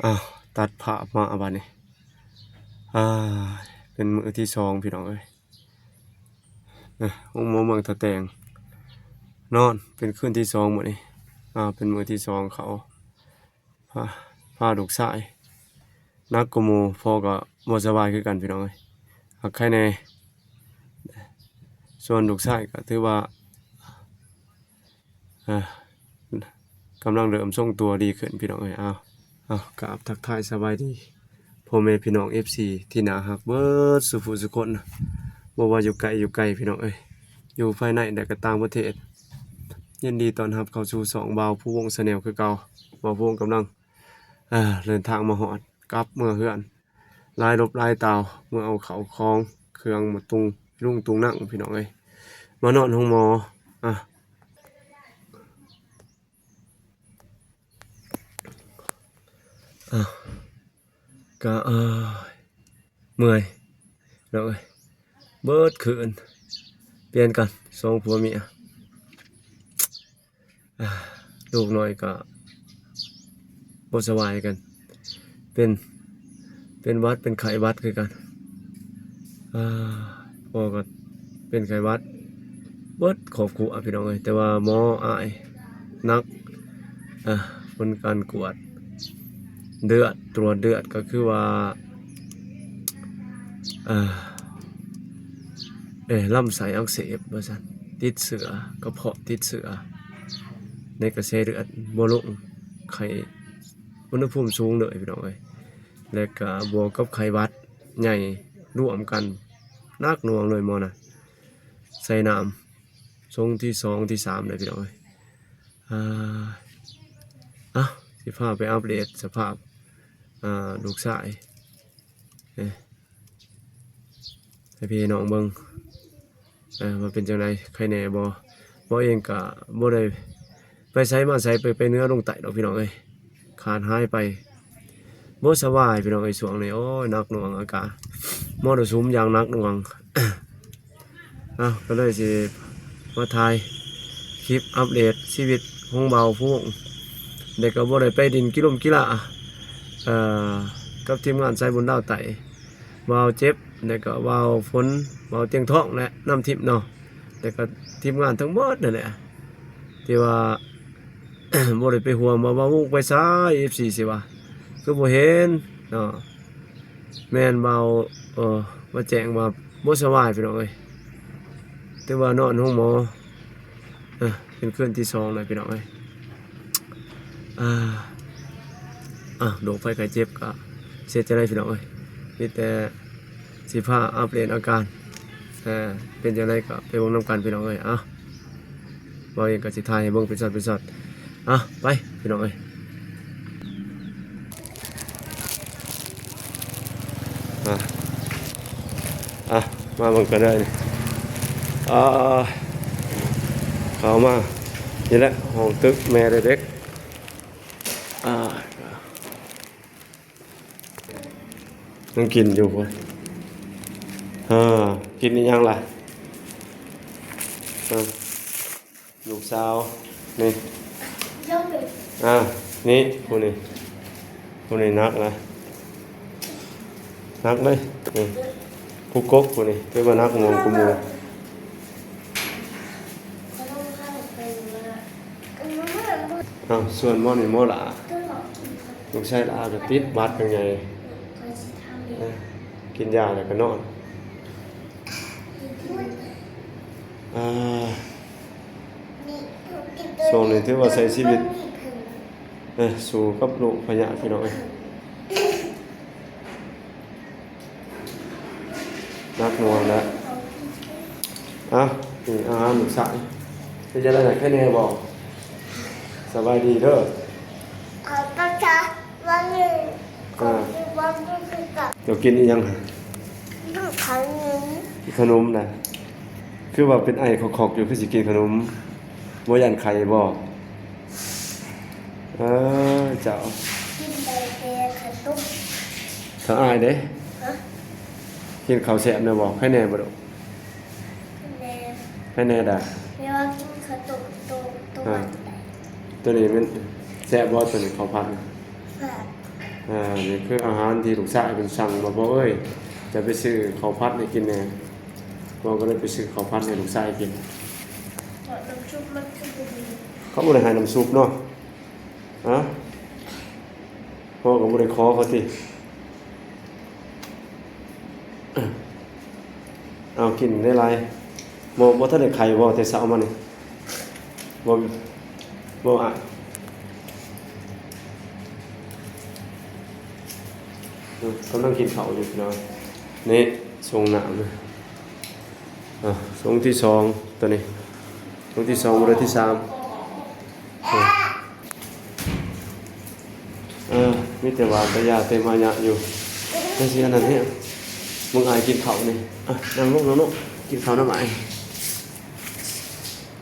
ອ້າວ ຕັດພາບມາບາດນີ້ ອ້າຍ ເປັນມື້ທີສອງພີ່ນ້ອງເອີຍ ໂຮງໝໍເມືອງທ່າແຕງ ນອນເປັນຄືນທີສອງມື້ນີ້ ອ້າວ ເປັນມື້ທີສອງເຂົາ ພາ ພາລູກຊາຍ ໜັກກວ່າໝູ່ ພໍ່ກໍບໍ່ສະບາຍຄືກັນພີ່ນ້ອງເອີຍ ຫາກໄຄແດ່ ສ່ວນລູກຊາຍກໍຖືວ່າ ອ່າ ກຳລັງເລີ່ມຊົງຕົວດີຂຶ້ນພີ່ນ້ອງເອີຍ ເອົາ ເອົາ ກາບທັກທາຍສະບາຍດີພໍ່ແມ່ພີ່ນ້ອງເອັຟຊີທີ່ໜ້າຮັກເບິດສູ່ຜູ້ສູ່ຄົນ ບໍ່ວ່າຢູ່ໃກ້ຢູ່ໄກພີ່ນ້ອງເອີຍ ຢູ່ພາຍໃນ ແລະ ກໍຕ່າງປະເທດ ຍິນດີຕ້ອນຮັບເຂົ້າສູ່ຊ່ອງບ່າວພູວົງ Channel ຄືເກົ່າ ບ່າວພູວົງກຳລັງ ອ່າ ເດີນທາງມາຮອດ ກັບເມືອເຮືອນ ຫຼາຍລົບຫຼາຍຕ່າວ ເມືອເອົາເຂົ້າຂອງເຄື່ອງມາຕຸງລຸງຕຸງນັ່ງພີ່ນ້ອງເອີຍ ມານອນໂຮງໝໍ ອ່າ ອ່າ ກະ ເອີຍ ເມື່ອຍເນາະເອີຍ ເບິດຄືນ ປ່ຽນກັນສອງຜົວເມຍ ອ່າ ລູກນ້ອຍກໍບໍ່ສະບາຍກັນ ເປັນ ເປັນຫວັດເປັນໄຂ້ຫວັດຄືກັນ ອ່າ ພໍ່ກໍເປັນໄຂ້ຫວັດ ເບິດຄອບຄົວພີ່ນ້ອງເອີຍ ແຕ່ວ່າໝໍອ້າຍໜັກ ອ່າ ຜົນການກວດເລືອດ ຕວດເລືອດກໍຄືວ່າ ອ່າ ເອີ ລຳໄສ້ອັກເສບວ່າຊັ້ນ ຕິດເຊື້ອ ກະເພາະຕິດເຊື້ອ ໃນກະແສເລືອດບໍ່ລົງ ໄຂ້ ອຸນຫະພູມສູງເລີຍພີ່ນ້ອງເອີຍ ແລະກະບວກກັບໄຂ້ຫວັດໃຫຍ່ລວມກັນ ໜັກໜ່ວງເລີຍໝໍນະ ໃສ່ນ້ຳຊົງທີສອງທີສາມເລີຍພີ່ນ້ອງເອີຍ ອ່າ ເອົາ ຊິພາໄປອັບເດດສະພາບ ອ່າ ລູກຊາຍ ໃຫ້ພີ່ໃຫ້ນ້ອງເບິ່ງ ເອີ ວ່າເປັນຈັ່ງໃດ ໄຄແນ່ບໍ່? ໝໍເອງກະບໍ່ໄດ້ໄປໃສມາໃສ ໄປ ໄປເໜືອລົງໃຕ້ດອກພີ່ນ້ອງເອີຍ ຂາດຫາຍໄປ ບໍ່ສະບາຍພີ່ນ້ອງເອີຍ ຊ່ວງນີ້ ໂອ້ຍ ໜັກໜ່ວງອາການ ມໍລະສຸມຢ່າງໜັກໜ່ວງ ເອົາ ກໍເລີຍຊິມາຖ່າຍຄລິບອັບເດດຊີວິດຂອງບ່າວພູວົງ ແຕ່ກໍບໍ່ໄດ້ໄປຫຼິ້ນກິລົມກິລາ ເອີ ກັບທີມງານສາຍບຸນລາວໃຕ້ ບ່າວເຈັບ ແລ້ວກໍບ່າວຝົນ ບ່າວຕຽງທອງ ແລະ ນຳທີມເນາະ ແລ້ວກໍທີມງານທັງໝົດນັ້ນແຫຼະ ທີ່ວ່າ ບໍ່ໄດ້ໄປຮ່ວມ ວ່າບ່າວວຸກໄປໃສ ເອັຟຊີຊິວ່າ ຄືບໍ່ເຫັນເນາະ ແມ່ນບ່າວ ເອີ ມາແຈ້ງວ່າບໍ່ສະບາຍພີ່ນ້ອງເອີຍ ຖືວ່ານອນໂຮງໝໍ ເປັນຄືນທີສອງແລ້ວພີ່ນ້ອງເອີຍ ອ່າ ອ່າ ໂລກໄພໄຂ້ເຈັບກໍເສຍໃຈໄດ້ພີ່ນ້ອງເອີຍ ມີແຕ່ຊິພາອັບເດດອາການ ເປັນຈັ່ງໃດກໍໄປເບິ່ງນຳກັນພີ່ນ້ອງເອີຍ ເອົາ ບ່າວເອງກໍຊິຖ່າຍໃຫ້ເບິ່ງເປັນຊັອດເປັນຊັອດ ເອົາ ໄປພີ່ນ້ອງເອີຍ ອ່າ ອ່າ ມາເບິ່ງກັນເດີ ອ່າ ເຂົ້າມາ ນີ້ແຫຼະ ຫ້ອງຕຶກແມ່ເດັກ ອ່າ ຍັງກິນຢູ່ພຸ້ນ ເອີ ກິນອີ່ຫຍັງລະ? ເອີ ລູກສາວ ນີ້ ອ່າ ນີ້ ຜູ້ນີ້ ຜູ້ນີ້ໜັກນະ ໜັກເລີຍ ນີ້ ຜູ້ກົກຜູ້ນີ້ ຖືວ່າໜັກໜ່ວງກວ່າໝູ່. ເອົາ ສ່ວນໝໍນີ້ໝໍຫຼ້າ ລູກຊາຍຫຼ້າກໍຕິດຫວັດເປັນໃຫຍ່ ເອີ ກິນຢາແລ້ວກໍນອນ ອ່າ ຊ່ວງນີ້ຖືວ່າໃຊ້ຊີວິດ ເອີ ສູ້ກັບໂລກພະຍາດພີ່ນ້ອງເອີຍ. ໜັກໜ່ວງແລ້ວ ເອົ້າ ນີ້ອາຫານລູກຊາຍ ເປັນຈັ່ງໃດ ໄຄແນ່ບໍ່? ສະບາຍດີເດີ ເຈົ້າກິນອີ່ຫຍັງ? ກິນຂະໜົມນະ ຄືວ່າເປັນໄອຂອກໆຢູ່ ຄືຊິກິນຂະໜົມ ບໍ່ຢ້ານໄຂ້ບໍ່? ເອີ ເຈົ້າ ກິນໄດ້ແຕ່ຂະໜົມ ຖ້າອາຍເດ້ ຮະ ກິນເຂົ້າແຊບແນ່ບໍ່? ໄຄແນ່ບໍ່ລູກ? ແນ່ ໄຄແນ່ດາ ແຕ່ວ່າກິນເຂົ້າຕົ້ມໂຕ ໂຕ ອ່າ ອັນໃດ? ໂຕນີ້ມັນແຊບບໍ່? ໂຕນີ້ເຂົ້າຜັດນະ ແຊບ ອ່າ ນີ້ຄືອາຫານທີ່ລູກຊາຍເພິ່ນສັ່ງມາ. ພໍ່ເອີຍ ຈະໄປຊື້ເຂົ້າຜັດໃຫ້ກິນແດ່. ພໍ່ກໍເລີຍໄປຊື້ເຂົ້າຜັດໃຫ້ລູກຊາຍກິນ. ນ້ຳຊຸບມັນຄືບໍ່ມີ. ເຂົາບໍ່ໄດ້ໃຫ້ນ້ຳຊຸບເນາະ. ຮະ? ພໍ່ກໍບໍ່ໄດ້ຂໍເຂົາຕິ. ເອົາ ກິນຫຼາຍໆ. ບໍ່ ບໍ່ທັນໄດ້ໄຂ້ບໍ່ແຕ່ເຊົ້າມານີ້? ບໍ່ ບໍ່ອາຍ. ກຳລັງກິນເຂົ້າຢູ່ພີ່ນ້ອງ. ນີ້ ຊົງນ້ຳ ອ່າ ຊົງທີສອງ ໂຕນີ້ ຊົງທີສອງ ບໍ່ໄດ້ທີສາມ. ເອີ ມີແຕ່ຫວານແຕ່ຢາແຕ່ມາຍະຢູ່. ຈັ່ງຊີ້ອັນນັ້ນແຮງ. ມຶງອາຍກິນເຂົ້ານີ້. ອ່ະ ນັ່ງລົງ ນັ່ງລົງ ກິນເຂົ້ານຳອາຍ.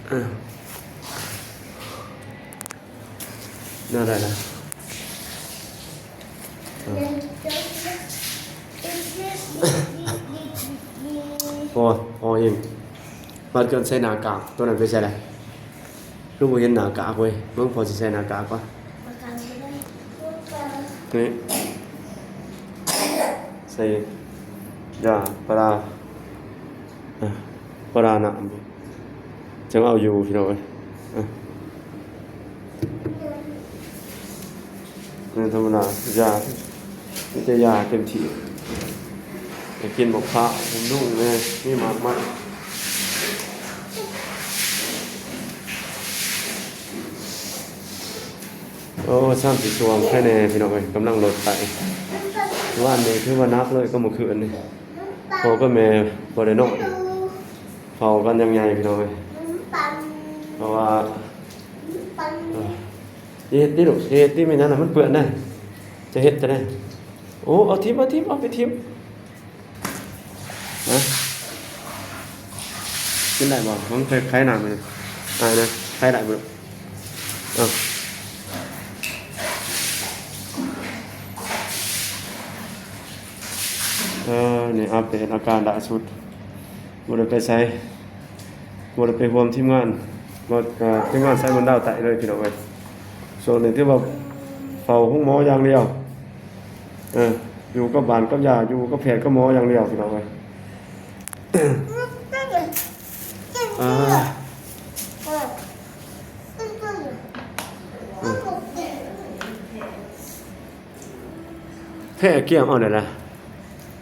ເອີ ແນວໃດລະ? ໂອ້ ພໍອີກ. ບາດກ່ອນໃສ່ໜ້າກາກ ໂຕນັ້ນໄປໃສລະ? ຄືບໍ່ເຫັນໜ້າກາກເວີຍ? ເບິ່ງ ພໍຊິໃສ່ໜ້າກາກກ່ອນ. ນີ້ ໃສ່ຢາພາລາ ອ່ະ ພາລານ້ຳ ຈັ່ງເອົາຢູ່ພີ່ນ້ອງເອີຍ. ອ່ະ ແມ່ນທຳມະດາ ຢາ ມີແຕ່ຢາເຕັມທີ່. ໄດ້ກິນໝາກພ້າວ ບຳລຸງແດ່ ມີໝາກໄມ້. ໂອ້ ຊ້ຳຊິຊ່ວງແຄ່ແນ່ພີ່ນ້ອງເອີຍ. ກຳລັງລົດໄປ. ວານນີ້ຖືວ່າໜັກເລີຍ ກໍມື້ຄືນນີ້ ພໍ່ກັບແມ່ບໍ່ໄດ້ນອນ ເຝົ້າກັນຢ່າງໃຫຍ່ພີ່ນ້ອງເອີຍ. ເພາະວ່າ ເອີ ຢ່າເຮັດຕິລູກ ຢ່າເຮັດຕິ. ແມ່ນຫຍັງນະ? ມັນເປື້ອນນະ. ຈະເຮັດຈັ່ງໃດ? ໂອ້ ເອົາຖິ້ມ ເອົາຖິ້ມ ເອົາໄປຖິ້ມ. ຮະ? ກິນໄດ້ບໍ່? ມັນໄຄນ້ຳເລີຍ. ອາຍນະ ໄຄໄດ້ບໍ່? ເອົາ ເອີ ນີ້ອັບເດດອາການລ່າສຸດ. ບໍ່ໄດ້ໄປໃສ ບໍ່ໄດ້ໄປຮ່ວມທີມງານ ບໍ່ ເອີ ທີມງານສາຍບຸນລາວໃຕ້ເລີຍພີ່ນ້ອງເອີຍ. ຊ່ວງນີ້ຖືວ່າເຝົ້າໂຮງໝໍຢ່າງດຽວ. ເອີ ຢູ່ກັບບ້ານກັບຢາ ຢູ່ກັບແພດກັບໝໍຢ່າງດຽວພີ່ນ້ອງເອີຍ. ອ່າ ແພ້ກ້ຽງເອົາແລ້ວລະ.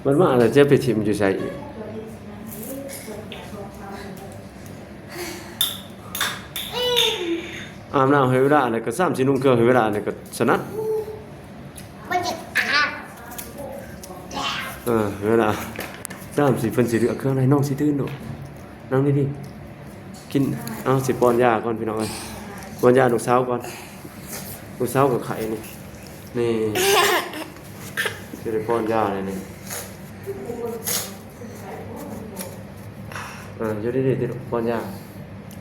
ມັນມາແລ້ວຈະໄປຖິ້ມຢູ່ໃສອີກ? ອາບນ້ຳໃຫ້ເວລາ ແລ້ວກໍຊ້ຳຊິນຸ່ງເຄື່ອງໃຫ້ເວລາ ແລ້ວກໍສະນັ້ນ. ບໍ່ຢາກອາບ. ເອີ ເວລາ ຊ້ຳຊິ ເພິ່ນຊິເລືອກເຄື່ອງໃດ. ນ້ອງຊິຕື່ນລູກ ນັ່ງດີໆ ກິນ. ເອົາ ຊິປ້ອນຢາກ່ອນພີ່ນ້ອງເອີຍ. ປ້ອນຢາລູກສາວກ່ອນ. ລູກສາວກໍໄຂ້ນີ້ ນີ້ ຊິໄດ້ປ້ອນຢາແລ້ວນີ້. ເອີ ຢູ່ດີໆຕິລູກ ປ້ອນຢາ.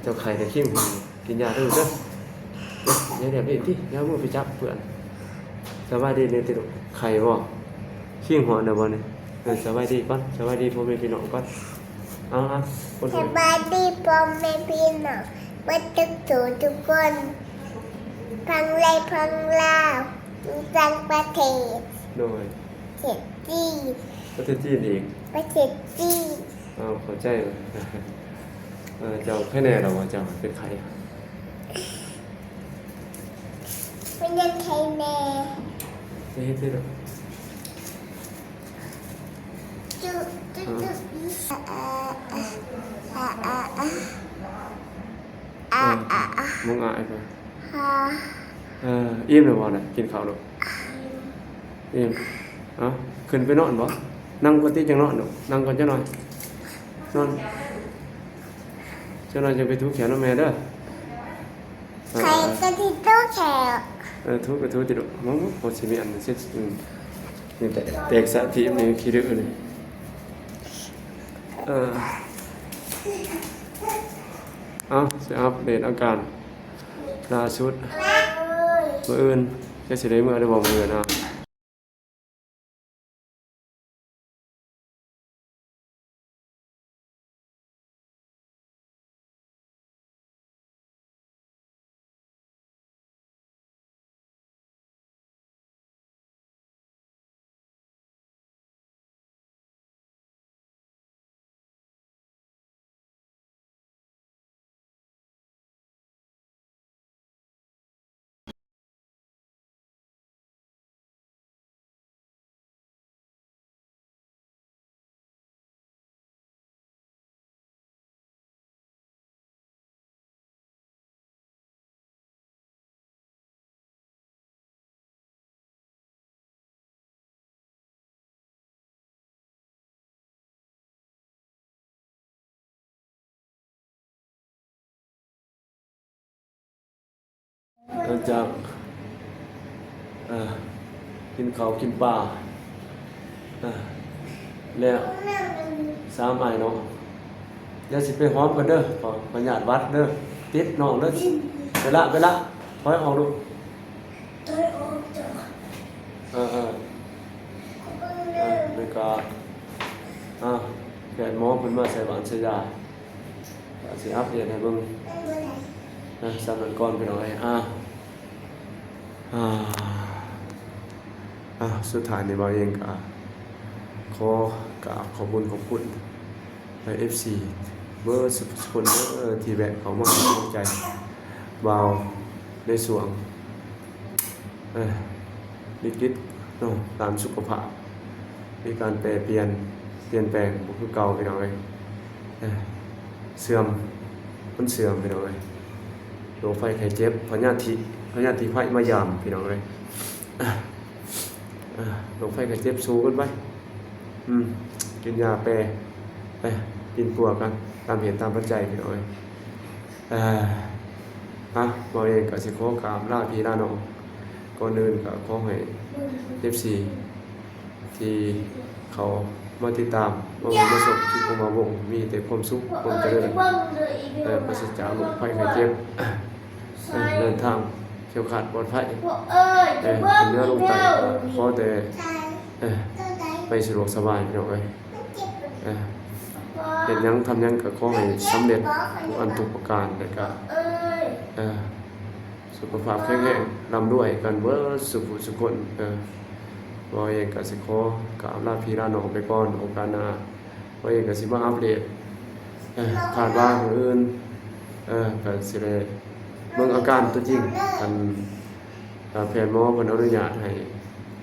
ເຈົ້າໄຂ້ແທ້ຄິງ ກິນຢາເດີລູກເດີ. ຢ່າແນບນີ້ຕິ ຢ່າເອົາມືໄປຈັບເປື້ອນ. ສະບາຍດີແດ່ຕິລູກ ໄຂ້ບໍ່? ຄີງຮ້ອນແລ້ວບໍ່ນີ້? ເອີ ສະບາຍດີກ່ອນ ສະບາຍດີພໍ່ແມ່ພີ່ນ້ອງກ່ອນ. ເອົາ ເອົາ ສະບາຍດີພໍ່ແມ່ພີ່ນ້ອງເບິດທຸກຜູ້ທຸກຄົນ ຝັ່ງໄທຝັ່ງລາວ ຢູ່ຕ່າງປະເທດ. ໂດຍ ປະເທດຈີນ ປະເທດຈີນອີກ ປະເທດຈີນ. ເອົາ ເຂົ້າໃຈ. ເອີ ເຈົ້າໄຄແນ່ແລ້ວບໍ່? ເຈົ້າເປັນໄຂ້ ເປັນຫຍັງໄຄແນ່? ເຮັດເຮັດ ຈຸ ຈຸ ຈຸ ອາ ອາ ອາ ອາ ອາ ອາ ອາ ອາ ອາ ອາ ບໍ່ອາຍບໍ່? ເອີ ອີ່ມແລ້ວບໍ່ນະ? ກິນເຂົ້າແລ້ວ ອີ່ມ. ເອົ້າ ຂຶ້ນໄປນອນບໍ່? ນັ່ງກ່ອນຕິ ຈັ່ງນອນລູກ ນັ່ງກ່ອນຈັກໜ່ອຍ. ນອນ ຈັກໜ່ອຍຈັ່ງໄປຖູແຂ້ວນຳແມ່ເດີ. ເອີ ໃຜກໍຊິຖູແຂ້ວ? ເອີ ຖູກໍຖູຕິລູກ. ໂອ້ ໂອ້ ຊິມີອັນເຊັດ ອືມ ນີ້ແຕກ ແຕກສະທິບນີ້ ຂີ້ດື້ນີ້. ເອີ ເອົາ ຊິອັບເດດອາການລ່າສຸດ. ມື້ອື່ນຈັກຊິໄດ້ເມືອຫຼືບໍ່ມື້ອື່ນ. ເອົາ. ຫຼັງຈາກ ເອີ ກິນເຂົ້າກິນປາ ເອີ ແລ້ວ ສາມອ້າຍນ້ອງ ຢ່າຊິໄປຫອມກັນເດີ ເພາະພະຍາດຫວັດເດີ ຕິດນ້ອງເດີ. ເວລາ ເວລາ ຖອຍອອກລູກ. ເອີ ເອີ ເອີ ແລ້ວກໍ ອາ ແພດໝໍເພິ່ນມາໃສ່ຫວານໃສ່ຢາ ກໍຊິອັບເດດໃຫ້ເບິ່ງ ນະ ສ່ຳນັ້ນກ່ອນພີ່ນ້ອງເອີຍ. ອາ ອາ ອາ ສຸດທ້າຍນີ້ບ່າວເອງກໍຂໍກາບຂອບບຸນຂອບຄຸນ ແລະ ເອັຟຊີ ເບີດສຸກຄົນເດີ ທີ່ແວະເຂົ້າມາໃຫ້ກຳລັງໃຈບ່າວໃນຊ່ວງ ເອີ ວິກິດເນາະ ດ້ານສຸຂະພາບ ມີການແປປ່ຽນ ປ່ຽນແປງບໍ່ຄືເກົ່າພີ່ນ້ອງເອີຍ. ເອີ ເສື່ອມ ມັນເສື່ອມພີ່ນ້ອງເອີຍ. ໂລກໄພໄຂ້ເຈັບ ພະຍາທິ ພະຍາທິໄພມາຢາມພີ່ນ້ອງເອີຍ. ເອີ ໂລກໄພໄຂ້ເຈັບສູ້ກັນໄປ ອືມ ກິນຢາແປ ເອີ ປິ່ນປົວກັນຕາມເຫດຕາມປັດໄຈພີ່ນ້ອງເອີຍ. ເອີ ອາ ບ່າວເອງກໍຊິຂໍກາບລາພີ່ລານ້ອງ. ກ່ອນອື່ນກໍຂໍໃຫ້ ເອັຟຊີ ທີ່ເຂົ້າມາຕິດຕາມ ມາເບິ່ງມາຊົມຄລິບຂອງບ່າວວົງ ມີແຕ່ຄວາມສຸກຄວາມຈະເລີນ ແລະ ປາສະຈາກໂລກໄພໄຂ້ເຈັບ ເດີນທາງແຄ້ວຄາດປອດໄພ ເອີ ຂຶ້ນເໜືອລົງໃຕ້ ກໍຂໍແຕ່ ເອີ ໄປສະດວກສະບາຍພີ່ນ້ອງເອີຍ. ເອີ ເຮັດຫຍັງທຳຫຍັງກໍຂໍໃຫ້ສຳເລັດທຸກອັນທຸກປະການ ແລ້ວກໍ ເອີ ສຸຂະພາບແຂງແຮງ ລ່ຳລວຍກັນເບີດສຸຜູ້ສຸຄົນ. ເອີ ບ່າວເອງກໍຊິຂໍກາບລາພີ່ລານ້ອງໄປກ່ອນ. ໂອກາດໜ້າ ບ່າວເອງກໍຊິມາອັບເດດ ເອີ ຄາດວ່າມື້ອື່ນ ເອີ ກໍຊິໄດ້ເບິ່ງອາການຕົວຈິງ ຄັນ ເອີ ແພດໝໍເພິ່ນອະນຸຍາດໃຫ້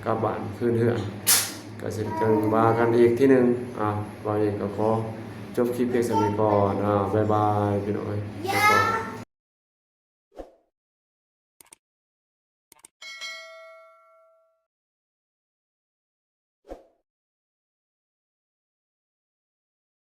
ກັບບ້ານຄືນເຮືອນ ກໍຊິຈັ່ງວ່າກັນອີກທີໜຶ່ງ. ອາ ບ່າວເອງກໍຂໍຈົບຄລິບພຽງສ່ຳນີ້ກ່ອນ. ອາ ບາຍບາຍ ພີ່ນ້ອງເອີຍ ບາຍບາຍ.